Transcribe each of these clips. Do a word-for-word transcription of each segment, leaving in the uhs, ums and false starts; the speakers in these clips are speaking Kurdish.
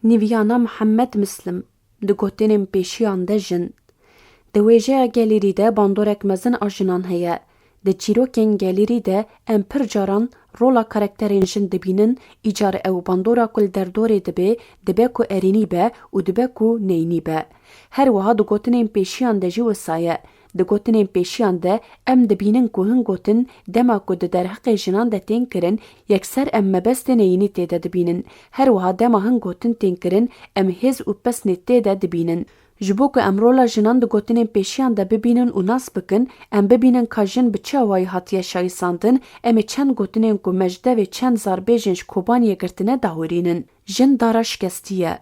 Nîviyana Mihemed Mislim, di gotinên pêşiyan de jin. Di wêjeya gelêrî de bandorek mezin a jinan heye. Di çîrokên gelêrî de em pir caran rola karakterên jin dibînin, îcar ew bandora ku li derdorê dibe, dibe ku erênî be û dibe ku neyînî be. Her wiha di gotinên pêşiyan de jî wisa ye. Di gotinên pêşiyan de em dibînin ku hin gotin dema ku di derheqê jinan de tên kirin, yekser em mebestê neyînî tê de dibînin. Her wiha dema hin gotin tên kirin, em hêz û pesnê tê de dibînin. Ji bo ku em rola jinan di gotinên pêşiyan de bibînin û nas bikin, em bibînin ka jin bi çi awayî hatiye şayîsandin, em ê çend gotinên ku me ji devê çend zarbêjên ji Kobaniyê girtine dahûrînin. Jin dara şikestî ye.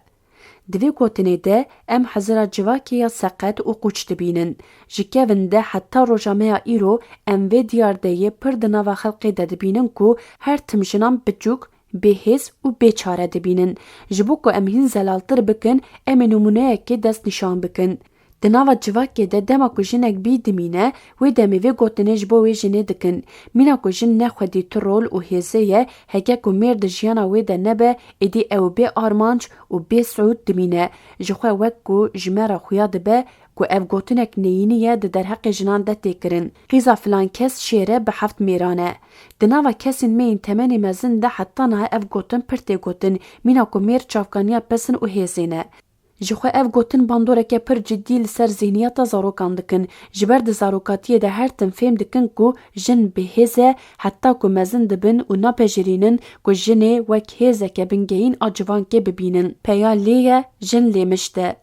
Di vê gotinê de em hezira civakê ya seqet û qûç dibînin. Ji kevin de heta roja me ya îro em vê diyardeyê pir di nava xelkê de dibînin ku her tim jinan biçûk, bêhêz û bêçare dibînin. Ji bo ku em hîn zelaltir bikin, em ê nimûneyekê destnîşan bikin. Di nava civakê de dema ku jinek bî dimîne, wê demê vê gotinê ji bo wê jinê dikin. Mîna ku jin ne xwedî tu rol û hêzê ye, heke ku mêr di jiyana wê de nebe, êdî ew bê armanc û bê siûd dimîne. Ji xwe wek ku ji me re xuya dibe ku ev gotinek neyînî ye di derheqê jinan de tê kirin. Qîza filan kes şêr e bi heft mêran e. Di nava kesên me yên temenê mezin de heta niha ev gotin pir tê gotin, mîna ku mêr çavkaniya pesin û hêzê ne. Ji xwe ev gotin bandoreke pir cidî li ser zihniyeta zarokan dikin. Ji ber di zarokatiyê de her tim fêm dikin ku jin bêhêz e, heta ku mezin dibin û napejirînin ku jinê wek hêzeke bingehîn a civankê bibînin. Peya lê ye, jin lêmiş de.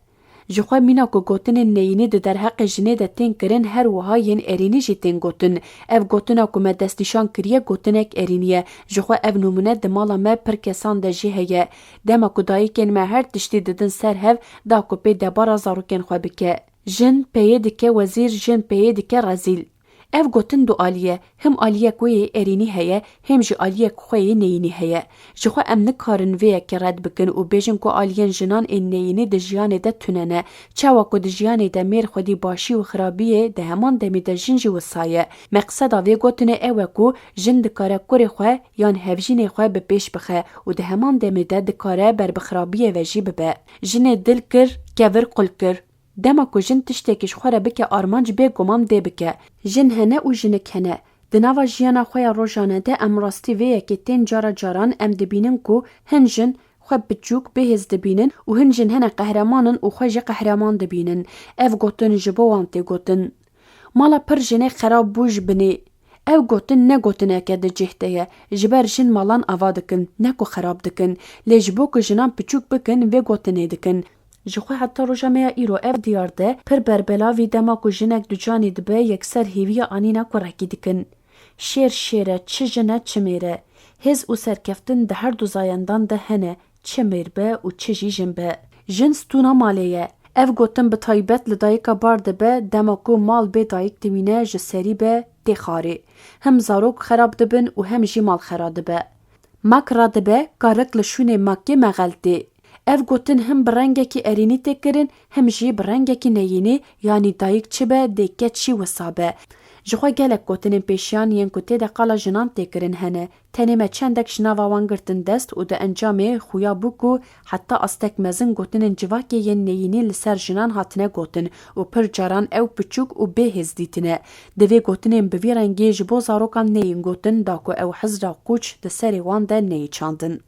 Ji xwe mîna ku gotinên neyînî di derheqê jinê de tên kirin, her wiha yên erênî jî tên gotin. Ev gotina ku me destnîşan kiriye gotinek erênî ye. Ji xwe ev nimûne di mala me pir kesan de jî heye. Dema ku dayikên me her tiştî didin ser hev, da ku pê debara zarokên xwe bike. Jin peyê dike wezîr, jin peyê dike rezîl. Ev gotin du alî ye. Him aliyek wê yê erênî heye, him jî aliyek xwe yê neyînî heye. Ji xwe em nikarin vê yekê red bikin û bêjin ku aliyên jinan ên neyînî di jiyanê de tune ne. Çawa ku di jiyanê de mêr xwedî başî û xirabiyê, di heman demê de jin jî wisa ye. Meqseda vê gotinê ew e ku jin dikare kurê xwe yan hevjînê xwe bi pêş bixe û di heman demê de dikare ber bi xirabiyê ve jî bibe. Jinê dil kir, kevir qul kir. Dema ku jin tiştekî ji xwe re bike armanc, bêguman dê bike. Jin hene û jinik hene. Di nava jiyana xwe ya rojane de em rastî vê yekê tên cara caran em dibînin ku hin jin xwe biçûk, bêhêz dibînin û hin jin hene qehreman in û xwe jî qehreman dibînin. Ev gotin ji bo wan tê gotin. Mala pir jinê xerab bû ji binê. Ev gotin ne gotineke di cih de ye. Ji ber jin malan ava dikin, ne ku xerab dikin. Lê ji bo ku jinan piçûk bikin, vê gotinê dikin. Ji xwe heta roja me ya îro ev diyar de pir berbelavî dema ku jinek ducanî dibe yekser hêviya anîna kurekî dikin. Şêr şêr e, çi jin e, çi mêr e. Hêz û serkeftin di her du zayendan de hene, çi mêr be û çi jî jin be. Jin stûna malê ye. Ev gotin bi taybet li dayika bar dibe, dema ku mal bê dayik dimîne ji serî be tê xarê. Him zarok xerab dibin û hem jî mal xera dibe. Mak radibe, karik li şûnê makê mexeltê. Ev gotin him bi rengekî erênî tê kirin, him jî bi rengekî neyînî, yanî dayik çi be, dê keç jî wisa be. Ji xwe gelek gotinên pêşiyan yên ku tê de qala jinan tê kirin hene. Tenê me çendek ji nava wan girtin dest û di encamê xuya bû ku heta astek mezin gotinên civakê yên neyînî li ser jinan hatine gotin û pir caran ew piçûk û bêhêz dîtine. Divê gotinên bi vî rengî ji bo zarokan neyên gotin, da ku ew hizra qûç di serê wan de neyê çandin.